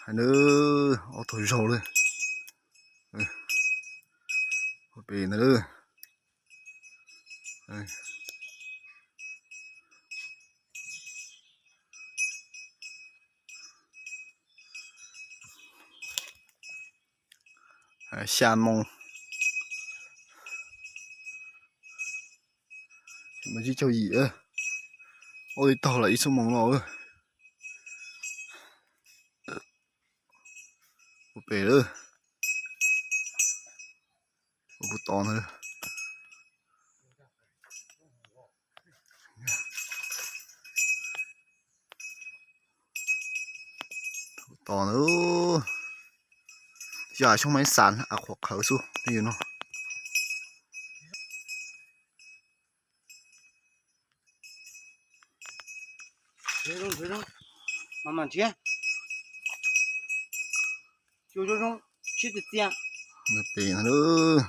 Nws ob tug zaug lawm. Pem ntawd. Xya moos mas tsib caug yim, ua li taug lawm ib xuab moos no. Ua pem lawm. Ua puag tod ntag. Tos na. Yog xyoob maiv xas a qhuav qhawv xwb yus no. Pem no lawm.